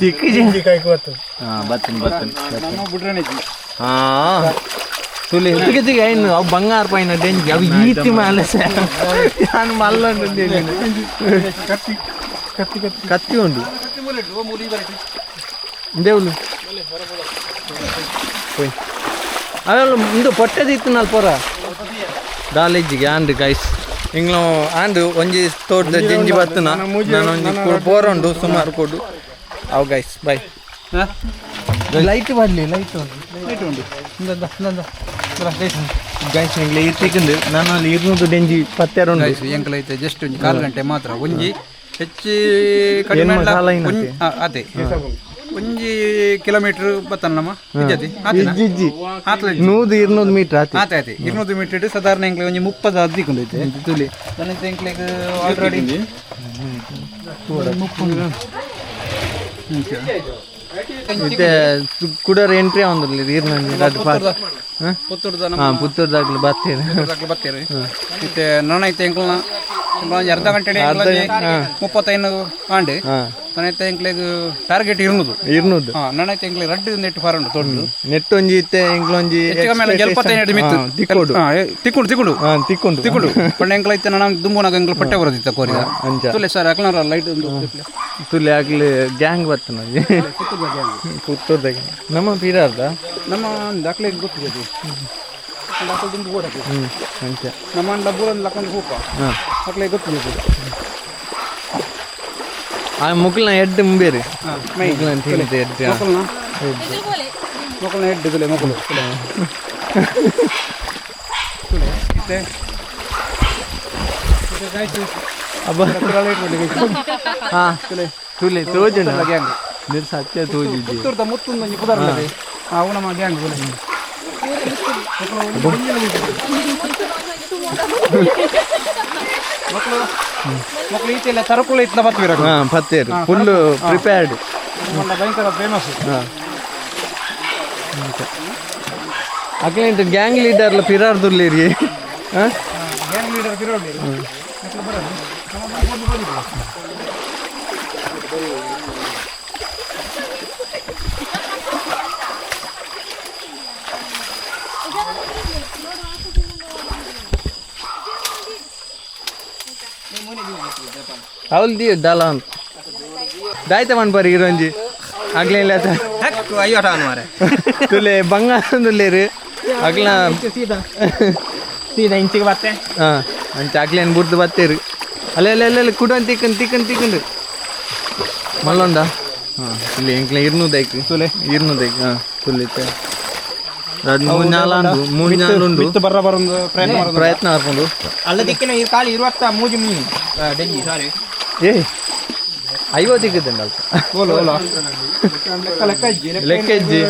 ತಿಕ್ಕಿ ಕೈಗೆ ಬತ್ತು. ಹಾ ಬತ್ತನ್ ಬತ್ತನ್ ಹಾ ತುಲಿ ತಿಕ್ಕ ತಿಕ್ಕ ಏನು ಅವು ಬಂಗಾರ ಪೈನ ಡೆಂಜಿ ಅವು ಈತಿ ಮಾಲೆ ನಾನು ಮಲ್ಲಂಡು ಕತ್ತಿ ಕತ್ತಿ ಕತ್ತಿ ಉಂಡು ದೇವ್ಲು ಪೋಯ್ ಅವೆಲ್ಲ ಇಂದು ಪೊಟ್ಟೆದಿತ್ತು ನಾಲ್ ಪೊರ ದಾಲೇಜಿಗೆ ಆಂಡ್ ಗೈಸ್ ಇಂಗ್ಲೋ ಆಂಡ್ ಒಂಜಿ ತೋಟದ ಜಿಂಜಿ ಬತ್ತನ ನಾನು ಒಂಜಿ ಪೋರ ಉಂಡು ಸುಮಾರು ಕೊಡು ಅವು guys bye. Light ಬರಲಿ ಲೈಟ್ ಉಂಡು ಲೈಟ್ ಉಂಡು ಗೈಸ್ ಎಂಗ್ಲೆ ಇರ್ತಿಕ್ಕಂದು ನಾನು ಅಲ್ಲಿ ಇರ್ನೂದು ಡೆಂಜಿ ಪತ್ತೆರ ಉಂಡು ಗೈಸ್ ಎಂಕಲ ಐತೆ ಜಸ್ಟ್ ಒಂಜಿ ಕಾಲು ಗಂಟೆ ಮಾತ್ರ ಒಂಜಿ ಹೆಚ್ಚು ಕಡಿಮೆ ಅದೇ ಒಂಜಿ ಕಿಲೋಮೀಟರ್ ಬತ್ತನ ನಮ್ಮ ಇಜ್ಜತಿ ಇಜ್ಜಿ 100 200 ಮೀಟರ್ ಆತಿ ಆತೆ ಆತೆ 200 ಮೀಟರ್ ಸಾಧಾರಣ ಎಂಕ್ಲೆ ಒಂಜಿ 30 ಅದ್ದಿಕೊಂಡು ಐತೆ ತುಲಿ ನನ್ನ ಎಂಕ್ಲೆಗ್ ಆಲ್ರೆಡಿ ಮತ್ತೆ ಕುಡರ್ ಎಂಟ್ರಿ ಆವಂದಿಲ್ಲ ನೀರ್ನಲ್ಲಿ ರಡ್ಡ್ ಪಾಸ್ ಪುತ್ತೂರ್ದ ಹಾ ಪುತ್ತೂರ್ದಾಗ್ಲು ಬತ್ತೇನೆ ಬತ್ತೇರಿ ಮತ್ತೆ ನನ್ನ ಐತೆ ಎಂಕ್ಲನ ಒಂಜಿ ಅರ್ಧ ಗಂಟೆ 35 ಆಂಡ್ ನನ್ನ ಎಂಕ್ಲೆಗ್ ಟಾರ್ಗೆಟ್ ಇರ್ನೂದು ಇರ್ನೂದು ಹಾ ನನ್ನ ಎಂಕ್ಲೆ ರಡ್ಡ್ ನೆಟ್ ಫಾರ್ ಉಂಡು ದೊಡ್ಡ ನೆಟ್ ಒಂಜಿ ಇತ್ತೆ ಎಂಕ್ಲೊಂಜಿ ಎಲ್ಪತ್ತೈದು ಮಿತ್ತು ತಿಕ್ಕೋಡು ತಿಕ್ಕೊಂಡು ತಿಕ್ಕೊಂಡು ಹಾ ತಿಕ್ಕೊಂಡು ತಿಕ್ಕೊಂಡು ಪಂಡ ಎಂಕ್ಲ ಐತೆ ನನ್ನ ದುಂಬುನಾಗ ಎಂಕ್ಲ ಪಟ್ಟೆ ಬರೋದಿತ್ತ ಕೋರಿದ ಅಂಚ ತುಲೆ ಸರ್ ಅಕ್ಲನ ಲೈಟ್ ಒಂದು ತುಲೆ ಆಗ್ಲಿ ಗ್ಯಾಂಗ್ ಬರ್ತನ ಪುತ್ತೂರ್ದಾಗ ನಮ್ಮ ಪೀರಾರ್ದ ನಮ್ಮ ದಾಖಲೆ ಗೊತ್ತಿದೆ ದುಂಬು ಓಡಕ್ಕೆ ಅಂಚ ನಮ್ಮ ಡಬ್ಬು ಲಕ್ಕಂದು ಹೂಪ ಅಕ್ಲೆ ಗೊತ್ತಿದೆ ಆ ಮುಕ್ಲನ ಎಡ್ಡು ಮುಂಬೇರಿ ಮುಕ್ಲನ ತಿಂತೆ ಎಡ್ಡು ಮೊಕ್ಕಲ್ನ ಎಡ್ಡು ತುಲೆ ಮೊಕ್ಕಲು ತುಲೆ ಅಬ್ಬ ಹಾ ತುಲೆ ತೋಜುಂಡ ಗ್ಯಾಂಗ್ ನೀರು ಸತ್ಯ ತೋಜಿದ್ದೆ ಪುತ್ತೂರ್ದ ಮುತ್ತುಂದೊಂಜಿ ಪುದರ್ಲದೆ ಅವು ನಮ್ಮ ಗ್ಯಾಂಗ್ ತುಲೆ ಮಕ್ಕಳು ಮಕ್ಕಳು ಈತೆಲ್ಲ ತರಕುಳ ಇತ್ಲ ಬತ್ವಿರ ಹಾ ಪತ್ತೇರು ಫುಲ್ ಪ್ರಿಪೇರ್ಡ್ ಭಯಂಕರ ಫೇಮಸ್ ಹಾ ಅಕ್ಲೇಂಟ್ ಗ್ಯಾಂಗ್ ಲೀಡರ್ಲ ಪಿರಾರ್ ದುರ್ಲೇರಿ ಹಾ ಗ್ಯಾಂಗ್ ಲೀಡರ್ ಪಿರೋಡಿ ಅವಲ್ the ಡಾಲ ಅಂತ ದಾಯ್ತ ಮನ್ಪರಿ ಇರೋಂಜಿ ಅಗ್ಲೇನ್ ಲೇತ ತುಲೆ ಬಂಗಾರ ದುಲ್ಲೇರು ಅಗ್ಲ ಸೀದಾ ಸೀದಾ ಇಂಚಿಗೆ ಬತ್ತೆ ಹಾ ಅಂಚ ಅಗ್ಲೇನ್ ಬುಡ್ದು ಬತ್ತೇರು ಅಲ್ಲೇ ಅಲ್ಲೇ ಅಲ್ಲೇ ಕುಡನ್ ತಿಕ್ಕನ್ ತಿಕ್ಕನ್ ತಿಕ್ಕಂಡು ಮಲ್ಲೊಂದ ಹಾಂ ತುಲೆ ಎಂಕ್ಲೆ ಇರ್ನೂದೈಕ್ ತುಲೆ ಇರ್ನೂದೈಕ್ ಹಾಂ ತುಲೆ ಎರಡು ಮೂರು ನಾಲ್ ಉಂಡು ಮೂರು ನಾಲ್ ಉಂಡು ಮಿತ್ತು ಬರ್ರ ಬರೊಂದು ಪ್ರಯತ್ನ ಪ್ರಯತ್ನ ಹಾಕೊಂಡು ಅಲ್ಲ ದಿಕ್ಕಿನ ಈ ಖಾಲಿ ಇರುವತ್ತ ಮೂಜಿ ಮೀನು ಡೆಂಜಿ ಸಾರಿ ಏ ಐವತ್ತಿಕ್ಕದಂಡ ಅಲ್ಪ ಓಲ ಓಲ ಲೆಕ್ಕ ಇಜ್ಜಿ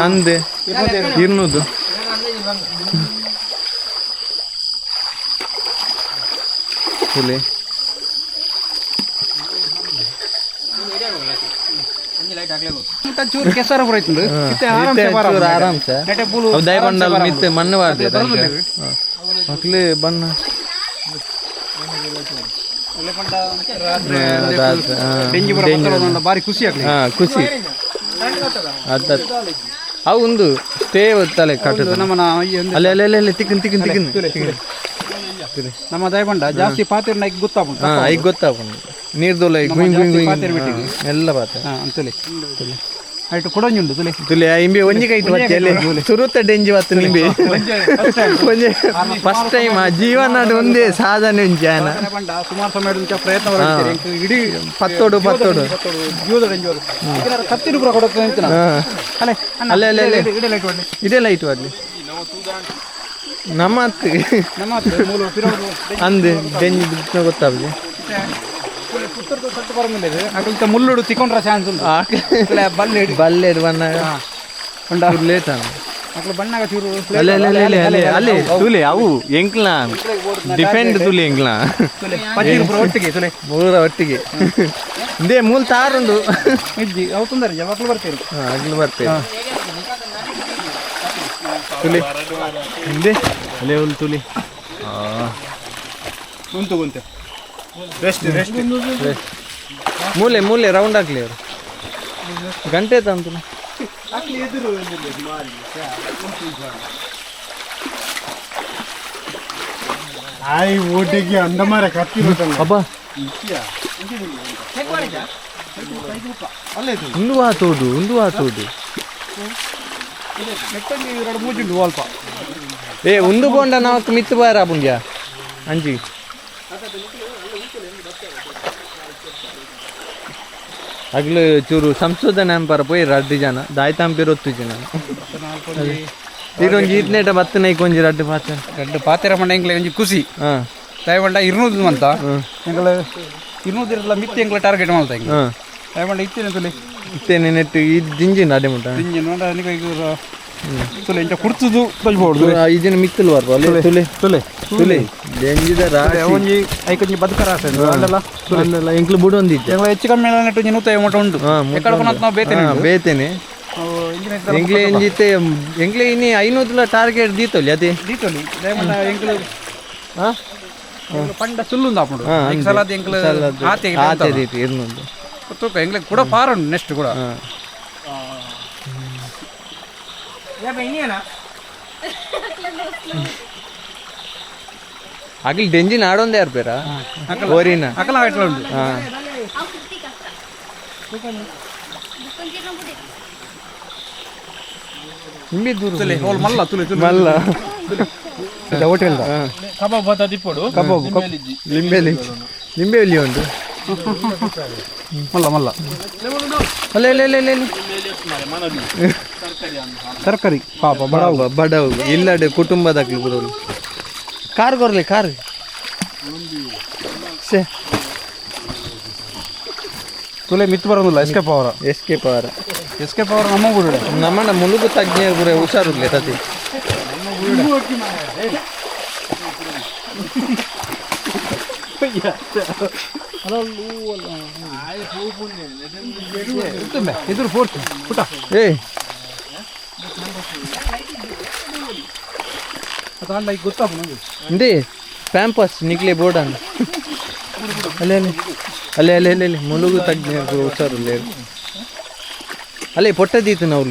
ಅಂದೆ 200 ಹುಲಿ ಮಣ್ಣು ಬಣ್ಣ ಬಾರಿ ಖುಷಿ ಆಗ್ಲಿ ಖುಷಿ ಅವು ಒಂದು ಸ್ಟೇ ತಲೆ ಕಟ್ಟುದು ಅಲ್ಲೇ ಅಲ್ಲೇ ಅಲ್ಲೇ ತಿಕ್ಕನ್ ತಿಕ್ಕನ್ ತಿಕ್ಕನ್ ನಮ್ಮ ದಯಬಂಡ ಜಾಸ್ತಿ ಪಾತಿರ್ ನೈಕ್ ಗೊತ್ತಾಪುಂಡು ಐಕ್ ಗೊತ್ತಾಪುಂಡು ನೀರ್ದೊಲ ಎಲ್ಲ ಪಾತೆ ಅಂತಲೇ ಐಟು ಕೊಡೊಂಜುಂಡು ತುಲೆ ತುಲೆ ಇಂಬೆ ಒಂಜಿ ಕೈಟ್ ಬತ್ತೆ ಅಲ್ಲೇ ಸುರುತ ಡೆಂಜಿ ಬತ್ತು ನಿಂಬೆ ಒಂಜಿ ಫಸ್ಟ್ ಟೈಮ್ ಆ ಜೀವನ ಒಂದೇ ಸಾಧನೆ ಒಂಜಿ ಆನ ಸುಮಾರು ಸಮಯ ಪ್ರಯತ್ನ ಇಡೀ ಪತ್ತೋಡು ಪತ್ತೋಡು ಜೀವದ ಡೆಂಜಿ ಕತ್ತಿನ ಪೂರ ಕೊಡತ್ತೆ ಅಲ್ಲೇ ಅಲ್ಲೇ ಅಲ್ಲೇ ಇಡೇ ಲೈಟ್ ವಾಡ್ಲಿ ಇದೇ ಲೈಟ್ ವಾಡ್ಲಿ ನಮ್ಮ ನಮ್ಮ ಅಂದೆ ಡೆಂಜಿ ಗೊತ್ತಾಗುದು ಮುಳ್ಳುಡು ತಿಕೊಂಡ್ರ ಚಾನ್ಸ್ ಉಂಟು ಬಲ್ಲೆಡು ಬಲ್ಲೆಡು ಬಣ್ಣಾಗ ಲೇಟ್ ಅಕ್ಲು ಬಣ್ಣಾಗ ಚೂರು ಅಲ್ಲೇ ಅಲ್ಲೇ ಅಲ್ಲೇ ಅಲ್ಲೇ ಅಲ್ಲೇ ತುಲೆ ಅವು ಎಂಕ್ಲ ಡಿಫೆಂಡ್ ತುಲೆ ಎಂಕ್ಲ ಒಟ್ಟಿಗೆ ತುಲೆ ಮೂರ ಒಟ್ಟಿಗೆ ಇದೇ ಮೂಲ ತಾರುಂಡು ಇಜ್ಜಿ ಅವು ತೊಂದರೆ ಯಾವಾಗಲೂ ಬರ್ತೀರಿ ಆಗ್ಲೂ ಬರ್ತೇವೆ ತುಲೆ ಹಿಂದೆ ಅಲ್ಲೇ ಒಂದು ತುಲೆ ಉಂಟು ಗುಂತೆ ರೆಸ್ಟ್ ರೆಸ್ಟ್ ಮೂಲೆ ಮೂಲೆ ರೌಂಡ್ ಹಾಕ್ಲಿ ಅವರು ಗಂಟೆ ತಂತು ಆಯ್ ಓಟೆಗೆ ಅಂದಮಾರ ಕತ್ತಿ ಅಬ್ಬಾ ಉಂದು ಆತೋಡು ಉಂದು ಆತೋಡು ಅಲ್ಪ ಏ ಉಂದು ಬೋಂಡ ನಾವು ಮಿತ್ತು ಬಾರ ಪುಂಡ್ಯ ಅಂಜಿ ಅಗ್ಲು ಚೂರು ಸಂಶೋಧನೆ ಅಂಪರ ಪೋಯಿ ರಡ್ಡು ಜನ ದಾಯ್ತಾಂಪಿರ ಒತ್ತು ಜನ ಇದೊಂಜಿ ಇತ್ನೇಟ ಬತ್ತನ ಒಂಜಿ ರಡ್ಡು ಪಾತ್ರ ರಡ್ಡು ಪಾತೆರ ಮಂಡ ಎಂಗ್ಲೆ ಒಂಜಿ ಖುಷಿ ಹಾಂ ದಯವಂಡ 200 ಅಂತ ಎಂಗ್ಲ 200 ಇರಲ್ಲ ಮಿತ್ತಿ ಎಂಗ್ಲ ಟಾರ್ಗೆಟ್ ಮಾಡ್ತಾ ಎಂಗ್ಲ ದಯವಂಡ ಇತ್ತೇನೆ ತುಲೆ ಇತ್ತೇನೆ ನೆಟ್ಟು ಈ ಜಿಂಜಿನ ಅಡೆ ಮುಟ್ಟ ಜಿಂಜಿನ ನೋಡ ನಿಕ ತುಲೆ ಇಂಚ ಕುಡ್ತುದು ತೊಜ್ಬೋದು ಇದಿನ ಮಿತ್ತಲು ಬರ್ಪ ಅಲ್ಲೇ ತುಲೆ ತುಲೆ ತುಲೆ ಡೆಂಜಿದ ರಾಶಿ ಒಂಜಿ ಐಕೊಂಜಿ ಬದುಕರ ಆಸೆ ಅಲ್ಲಲ್ಲ ಅಲ್ಲಲ್ಲ ಎಂಕ್ಲು ಬುಡೊಂದಿದ್ದೆ ಎಂಗ್ಲ ಹೆಚ್ಚು ಕಮ್ಮಿ ನೆಟ್ಟು ಒಂಜಿ ನೂತ ಮಟ್ಟ ಉಂಟು ಎಕ್ಕಡ ಪುನಃ ನಾವು ಬೇತೇನೆ ಬೇತೇನೆ ಎಂಗ್ಲೆ ಎಂಜಿತ್ತೆ ಎಂಗ್ಲೆ ಇನಿ 500 ಟಾರ್ಗೆಟ್ ದೀತೊಲಿ ಅದೇ ದೀತೊಲಿ ದಯಮಂಡ ಎಂಕ್ಲು ಪಂಡ ಸುಲ್ಲುಂದು ಆಪುಂಡು ಎಂಕ್ ಸಲ ಎಂಕ್ಲು ಆತೆ ಆತೆ ದೀತಿ 200 ತೂಕ ಎಂಗ್ಲೆ ಕೂಡ ಪಾರುಂಡು ನೆಕ್ಸ್ಟ್ ಕೂಡ ಅಗಲ್ ಡೆಂಜಿನ ಆಡೊಂದೇ ಯಾರು ಬೇರ ಓರಿನ ಅಕಲ ಆಟಲ ಉಂಟು ಇಂಬಿ ದೂರ ತುಲೆ ಹೋಲ್ ಮಲ್ಲ ತುಲೆ ತುಲೆ ಮಲ್ಲ ಹೋಟೆಲ್ ಕಬಾಬ್ ಬತ್ತ ದಿಪ್ಪಡು ಕಬಾಬ್ ಲಿಂಬೆಲಿ ಲಿಂಬೆಲಿ ಉಂಟು ಮಲ್ಲ ಮಲ್ಲ ಅಲ್ಲೇ ಅಲ್ಲೇ ಅಲ್ಲೇ ಅಲ್ಲೇ ತರಕಾರಿ ಪಾಪ ಬಡವು ಬಡವು ಇಲ್ಲಡೆ ಕುಟುಂಬದಾಗ್ಲಿ ಬರೋದು ಕಾರ್ ಕೊರ್ಲಿ ಕಾರ್ ಸೇ ತುಲೆ ಮಿತ್ತು ಬರೋದಿಲ್ಲ ಎಸ್ಕೇಪ್ ಅವರ ಎಸ್ಕೇಪ್ ಅವರ ಎಸ್ಕೇಪ್ ಅವರ ನಮ್ಮ ಬುಡ ನಮ್ಮಣ್ಣ ಮುಳುಗು ತಜ್ಞ ಗುರೆ ಹುಷಾರುಗ್ಲೆ ತತಿ ಎದುರು ಫೋರ್ತ್ ಪುಟ ಏ ಇಂದೇ ಪ್ಯಾಂಪಸ್ ನಿಕ್ಲೆ ಬೋರ್ಡ್ ಅನ್ನ ಅಲ್ಲೇ ಅಲ್ಲೇ ಅಲ್ಲೇ ಅಲ್ಲೇ ಅಲ್ಲೇ ಮುಳುಗು ತಜ್ಞ ಹುಷಾರುಲ್ಲ ಅಲ್ಲೇ ಪೊಟ್ಟದೀತು ನಾವು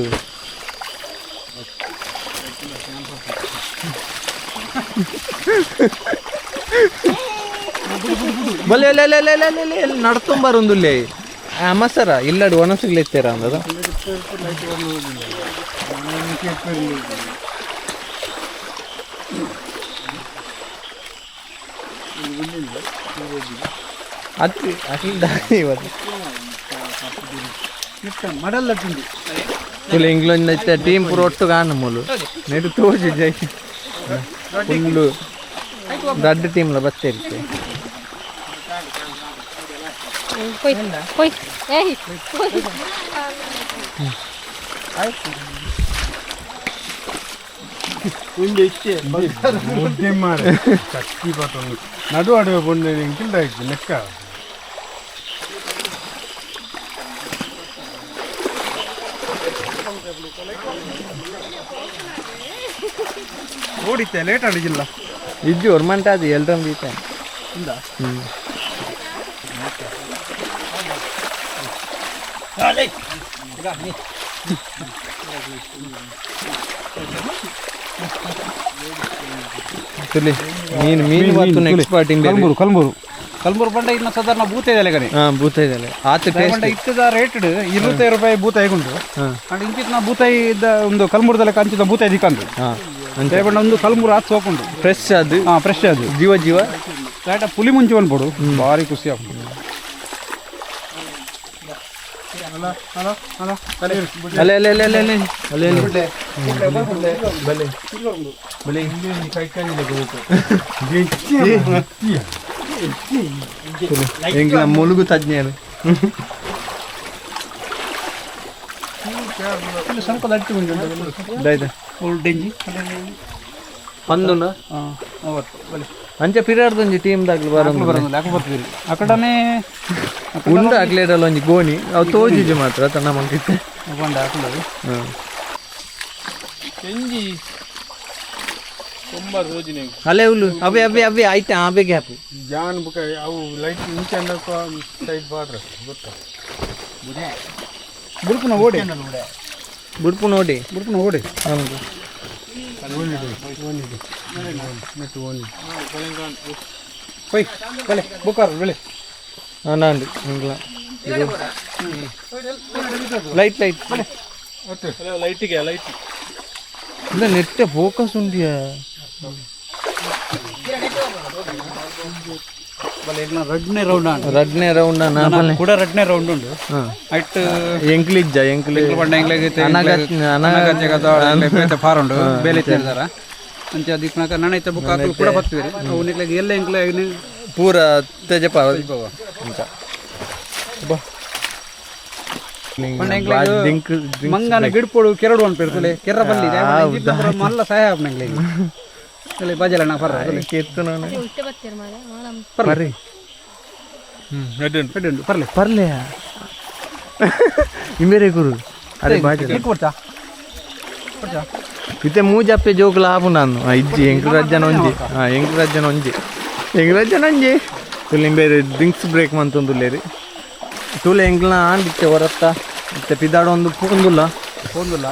ಬಲ್ಲೆ ಅಲ್ಲೇ ಅಲ್ಲೇ ಅಲ್ಲೇ ಅಲ್ಲೇ ಅಲ್ಲೇ ಅಲ್ಲಿ ನಡ್ತೊಂಬರೊಂದುಲ್ಲೇ ಅಮಸರ ಇಲ್ಲಡು ಒಣಸುಗ್ಲೆ ಎತ್ತೀರ ಅಂದದ ಅದು ಅಖಿಲ್ ದಾರಿ ಇವತ್ತು ಮಡಲ್ ಲಟ್ಟಿಂದು ತುಲೆ ಇಂಗ್ಲೊಂದು ಟೀಮ್ ಪೂರ ಒಟ್ಟು ಕಾಣ ಮೂಲು ನೆಡು ತೋಜಿ ಜೈ ಫುಲ್ಲು ದೊಡ್ಡ ಟೀಮ್ಲ ಬತ್ತೆ ಇರುತ್ತೆ ಕೊಯ್ ಕೊಯ್ ಏಯ್ ಕೊಯ್ ಮುದ್ದೆ ಮಾರೆ ಕತ್ತಿ ಪತ್ತೊಂದು ನಡು ಅಡುವೆ ಪೊಣ್ಣೆ ಕಿಲ್ದಾಯ್ತು ಲೆಕ್ಕ. ಓಡಿತ್ತೆ ಲೇಟ್ ಆಡಿಜಿಲ್ಲ. ಇಜ್ಜಿ ಒರ್ಮಂಟ ಅದು ಎಲ್ರಂ ಬೀತ. ತುಲಿ ಮೀನು ಮೀನು ಮತ್ತು ಎಕ್ಸ್ಪರ್ಟ್ ಇಂಬೆ. ಕಲ್ಮೂರು ಕಲ್ಮೂರು ಕಲ್ಮೂರು ಬಂಡ ಇನ್ನು ಸಾಧಾರಣ ಬೂತ ಇದೆ ಕಣೆ. ಹಾ ಬೂತ ಇದೆ ಆತ ಬಂಡ ಇತ್ತದ ರೇಟ್ 25 ರೂಪಾಯಿ ಬೂತ ಹೇಗುಂಟು. ಅಂಡ್ ಇಂಚಿನ ಬೂತಾಯಿ ಇದ್ದ ಒಂದು ಕಲ್ಮೂರದಲ್ಲಿ ಕಂಚಿದ ಬೂತಾಯಿ ದಿಕ್ಕಂದು. ಬಂಡ ಒಂದು ಕಲ್ಮೂರು ಆತ್ ಸೋಪುಂಡು ಫ್ರೆಶ್ ಅದು. ಹಾ ಫ್ರೆಶ್ ಅದು ಜೀವ ಜೀವ ಲಾಟ ಪುಲಿ ಮುಂಚೆ ಬಂದ್ಬಿಡು ಭಾರಿ ಖುಷಿ ಆಗ್ತದೆ. ಅಲೆ ಅಲೆ ಅಲೆ ಅಲೆ ಅಲೆ ಅಲೆ ಅಲೆ ಬಲೆ ಬಲೆ ಎಂಗ್ಲ ಮುಳುಗು ತಜ್ಞರು ಸ್ವಲ್ಪ ದಟ್ಟಿ ಡೆಂಜಿ ಪಂದುನ ಅಂಚೆ ಪಿರಾರ್ದೊಂಜಿ ಟೀಮ್ ದಾಗ್ಲು ಬರೋದು ಬರೋದಿಲ್ಲ ಯಾಕೆ ಬರ್ತೀರಿ ಆ ಕಡೆನೇ ಉಂಡು ಅಗ್ಲೇಡಲ್ಲ ಒಂಜಿ ಗೋಣಿ ಅವು ತೋಜಿಜು ಮಾತ್ರ ತನ್ನ ಮಂಕಿತ್ತೆ ಬಂಡ ಹಾಕೊಳ್ಳೋದು. ಅಲ್ಲೇ ಹುಲ್ಲು ಅವೇ ಅವೇ ಅವೇ ಆಯ್ತಾ ಅವೇ ಗ್ಯಾಪ್ ಜಾನ್ ಬುಕ ಅವು ಲೈಟ್ ಇಂಚೆ ಸೈಡ್ ಬಾರ್ಡ್ರ್ ಗೊತ್ತಾ. ಬುಡ್ಪುನ ಓಡಿ ಬುಡ್ಪು ನೋಡಿ ಬುಡ್ಪುನ ಓಡಿ ನಮ್ದು ಕೊಯ್ ಬಲೆ ಬುಕ್ಕಾರು ಬೆಳೆ ನಾಂಡು ನಿಂಗ್ಲ ಲೈಟ್ ಲೈಟ್ ಲೈಟಿಗೆ ಲೈಟ್ ಇಲ್ಲ ನೆಟ್ಟೆ ಫೋಕಸ್ ಉಂಡಿಯಾ. ರಡ್ನೇ ರೌಂಡ್ ರಡ್ನೇ ರೌಂಡ್ ಕೂಡ ರಡ್ನೇ ರೌಂಡ್ ಉಂಟು. ಐಟ್ ಎಂಕ್ಲಿಜ್ಜ ಎಂಕ್ಲಿ ಬಂಡ ಎಂಕ್ಲಾಗ ಫಾರ್ ಉಂಡು ಬೇಲೆ ಇತ್ತಾರ ಅಂಚೆ ಅದಕ್ಕೆ ನಾನ ಇತ್ತ ಬುಕ್ ಹಾಕಲು ಕೂಡ ಬರ್ತೀವಿ ಅವು ನಿಕ್ಲಾಗ ಎಲ್ಲ ಎಂಕ್ಲ ಪೂರ ತೇಜಪ್ಪ ಮಂಗನ ಗಿಡ್ಪೋಡು ಕೆರಡು ಅನ್ಪಿರ್ತಲೆ ಕೆರ್ರ ಬಲ್ಲಿ ಮಲ್ಲ ಸಹಾಯ ಆಪ್ನಂಗ್ಲೆ ಅಲ್ಲಿ ಬಾಜಲಣ್ಣ ಪರ್ರ ಪರ್ರಿ ಪರ್ಲೆ ಪರ್ಲೆ ಇಂಬೇರೆ ಗುರು ಅರೆ ಬಾಜಲ ಕೊಡ್ತಾ ಇತ್ತೆ ಮೂಜಪ್ಪೆ ಜೋಕುಲ ಆಪು ನಾನು ಇಜ್ಜಿ ಎಂಕುರಜ್ಜನ ಒಂಜಿ ಹಾಂ ಎಂಕುರಜ್ಜನ ಒಂಜಿ ಎಂಕುರಜ್ಜನ ಒಂಜಿ ತುಲೆ ಇಂಬೇರೆ ಡ್ರಿಂಕ್ಸ್ ಬ್ರೇಕ್ ಮಂತೊಂದುಲ್ಲೇರಿ ತುಲೆ ಎಂಕ್ಲ ಆಂಡಿತ್ತೆ ಹೊರತ್ತ ಇತ್ತೆ ಪಿದಾಡ ಒಂದು ಪೋಂದುಲ್ಲ ಪೋಂದುಲ್ಲ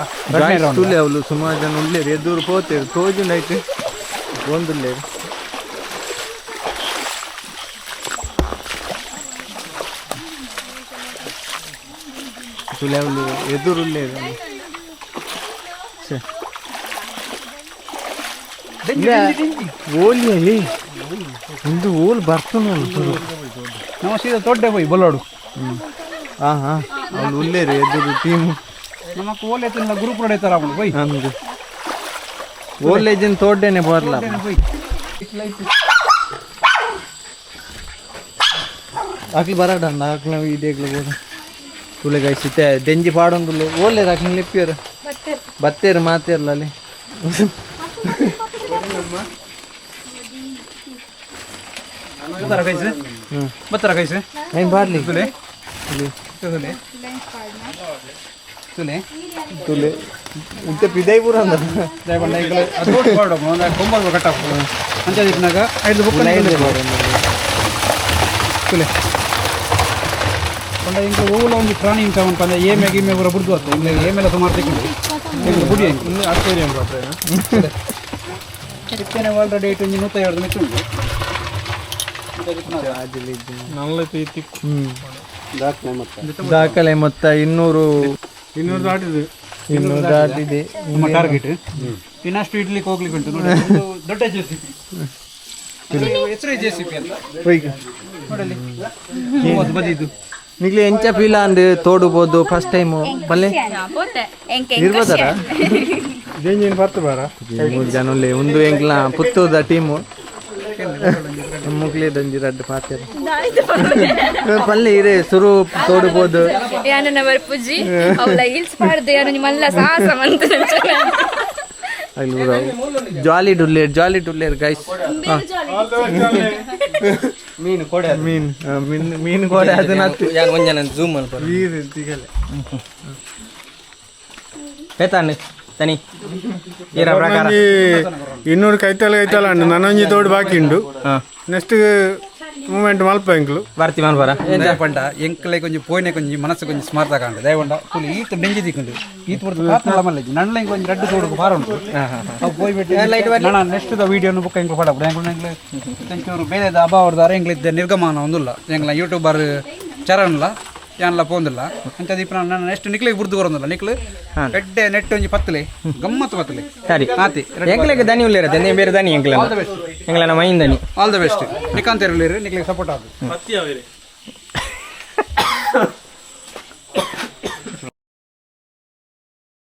ತುಲೆ ಅವಳು ಸುಮಾರು ಜನ ಉಲ್ಲೇರಿ ಎದುರು ಪೋತೇರು ತೋಜುಂಡೈತೆ ಪೋಂದುಲ್ಲೇರಿ. ತುಲೆ ಅವಳು ಎದುರು ಉಲ್ಲೇರಿ ಓಲಿ ಇಂದು ಓಲ್ ಬರ್ತನಲ್ಲ ನಮ್ಮ ಸೀದಾ ದೊಡ್ಡ ಪೋಯ್ ಬೊಲ್ಲೋಡು. ಹಾಂ ಹಾಂ ಅವ್ನು ಉಲ್ಲೇರಿ ಎದುರು ಟೀಮ್ ನಮಕ್ ಓಲೆ ತಿನ್ನ ಗ್ರೂಪ್ ರೋಡ್ ಐತಾರ ಅವನು ಪೋಯ್ ಅಂದು ಓಲೇಜಿನ ತೋಡ್ಡೇನೆ ಬರ್ಲ ಪೋಯ್ ಆಕ್ಲಿ ಬರಾಡ ಅಂದ ಆಕ್ಲ ಇದೇಗ್ಲು ಬೋದ ತುಲೆ ಗಾಯ್ಸಿತ್ತೆ ದೆಂಜಿ ಪಾಡೊಂದುಲ್ಲೆ ಓಲ್ಲೇರು ಆಕ್ಲಿ ಲಿಪ್ಪಿಯರು ಬತ್ತೇರು ಮಾತೇರ್ಲ ಅಲ್ಲಿ ಬತ್ತರ ಕೈಸೆ ಬತ್ತರ ಕೈಸೆ ಏನು ಬಾರ್ಲಿ ತುಲೆ ತುಲೆ ತುಲೆ ತುಲೆ ಇಂತ ಪಿದೈಪುರ ಅಂದ ದಯಪಂಡ ಎಂಕುಲು ಅದು ಪಾಡು ಕೊಂಬಲ್ ಕಟ್ಟ ಅಂಚ ದಿಪ್ಪನಾಗ ಐದು ಬುಕ್ ತುಲೆ ಪಂಡ ಎಂಕುಲು ಓಲ ಒಂದು ಪ್ರಾಣಿ ಇಂತ ಪಂಡ ಏಮೆ ಗೀಮೆ ಪೂರ ಬುಡ್ದು ಆತು ಎಂಕ್ಲೆ ಏಮೆಲ್ಲ ಸುಮಾರು ತಿಕ್ಕೊಂಡು ಎಂಕುಲು ಬುಡಿ ಎಂಕುಲು ಅಕ್ವೇರಿಯಂ ಇತ್ತೇನೆ ಆಲ್ರೆಡಿ ಏಟ್ ಒಂಜಿ 102 ಮಿತ್ತು ಉಂಟು. ದಾಖಲೆ ಮೊತ್ತ 200 200 ದಾಟಿದೆ. 200 ದಾಟಿದೆ ನಮ್ಮ ಟಾರ್ಗೆಟ್. ಇನ್ನಷ್ಟು ಇಡ್ಲಿಕ್ಕೆ ಹೋಗ್ಲಿಕ್ಕೆ ಉಂಟು ನೋಡಿ. ಒಂದು ದೊಡ್ಡ ಜೆಸಿಪಿ, ಹೆಸರೇ ಜೆಸಿಪಿ ಅಂತ ನೋಡಲ್ಲಿ 30 ಬದಿದ್ದು. ನಿಗ್ಲಿ ಎಂಚ ಫೀಲ್ ಅಂದ್ ತೋಡುಬೋದು ಫಸ್ಟ್ ಟೈಮು ಬಲ್ಲೆ ಇರ್ಬೋದಾರ ಮೂರು ಜನ ಉಲ್ಲೆ ಒಂದು ಎಂಕ್ಲ ಪುತ್ತೂರ್ದ ಟೀಮು ಮುಕ್ಲಿ ದಂಜಿ ರಡ್ಡ್ ಪಾತೆರ ಪಲ್ಲೆ ಇರೆ ಸುರು ತೋಡ್ಬೋದು. ಯಾನನ ಬರ್ಪುಜಿ ಅವಳ ಇಲ್ಸ್ ಪಾಡ್ದೆ ಯಾನ ಮಲ್ಲ ಸಾಹಸ ಮಂತ. ಜಾಲಿ ಡುಲ್ಲೇರ್, ಜಾಲಿ ಡುಲ್ಲೇರ್ ಗೈಸ್. ಮೀನು ಕೊಡೆ. ಮೀನ್ ಮೀನ್ ಮೀನ್ ಕೋಡೆ ಅದನ್ನ. ಯಾನ್ ಒಂಜನ ಜೂಮ್ ಮಲ್ಪರ. ಪೇತಾನ್ ತನಿ ಈರ ಪ್ರಕಾರ. 200 ಕೈತಲ್ ಕೈತಲ್ ಅಂಡು ನನೊಂಜಿ ತೋಡು ಬಾಕಿ ಉಂಡು. ನೆಕ್ಸ್ಟ್ ಮೂಮೆಂಟ್ ಮಲ್ಪ ಎಂಕ್ಲು. ಬರ್ತಿ ಮಲ್ಪರ. ದಯಪಂಡ ಎಂಕ್ಲೆ ಕೊಂಚ ಪೋಯ್ನೆ ಕೊಂಚ ಮನಸ್ಸು ಕೊಂಚ ಸ್ಮಾರ್ಟ್ ಆಗಾಂಡು. ದಯಪಂಡ ಫುಲ್ ಈತ್ ಡೆಂಜಿ ದಿಕ್ಕುಂಡು ಈತ್ ಪೊರ್ತು ಕಾತ್ನಲ ಮಲ್ಲೆಜಿ ನನ್ಲ ಇಂಕ್ ಒಂಜಿ ರಡ್ಡ್ ತೋಡುಗು ಬಾರ ಉಂಟು. ಅವು ಪೋಯ್ ಬಿಟ್ಟು ನನ ನೆಕ್ಸ್ಟ್ the ವಿಡಿಯೋನು ಬುಕ್ಕ ಎಂಕ್ಲು ಪಡಪುಡು. ಎಂಕ್ಲು ಎಂಕ್ಲು ಎಂಚೂರು ಬೇರೆದ ಅಭಾವದ ಎಂಕ್ಲು ಇದ್ದ ನಿರ್ಗಮನ ಒಂದುಲ್ಲ. ಎಂಕ್ಲ ಯೂಟ್ಯೂಬರ್ ಚರಣ್ಲ ಯಾನ್ಲ ಪೋಂದಿಲ್ಲ ಅಂಚ ದೀಪ. ನನ್ನ ನೆಕ್ಸ್ಟ್ ನಿಕ್ಲಿಗೆ ಬುರ್ದು ಬರೋದಿಲ್ಲ. ನಿಕ್ಲು ಎಡ್ಡೆ ನೆಟ್ ಒಂಜಿ ಪತ್ತಲೆ ಗಮ್ಮತ್ತು ಪತ್ತಲೆ. ಸರಿ. ಆತಿ. ಎಂಕ್ಲೆಗ್ ದನಿ ಉಲ್ಲೇರ ದನಿ ಬೇರೆ ದನಿ ಎಂಕ್ಲೆನ. ಎಂಕ್ಲೆನ ಮೈನ್ ದನಿ. ಆಲ್ the best. Nikanth ಇರಲಿರಿ, ನಿಕ್ಲಿಗೆ ಸಪೋರ್ಟ್ ಆದು.